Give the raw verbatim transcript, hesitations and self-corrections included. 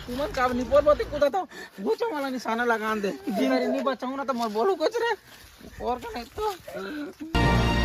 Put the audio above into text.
तुमन का निपोर बोते कूदा तो घुचो वाला निशाना लगा दे। जिन नहीं बचाऊं ना तो मैं बोलूं कुछ रे। और का नहीं तो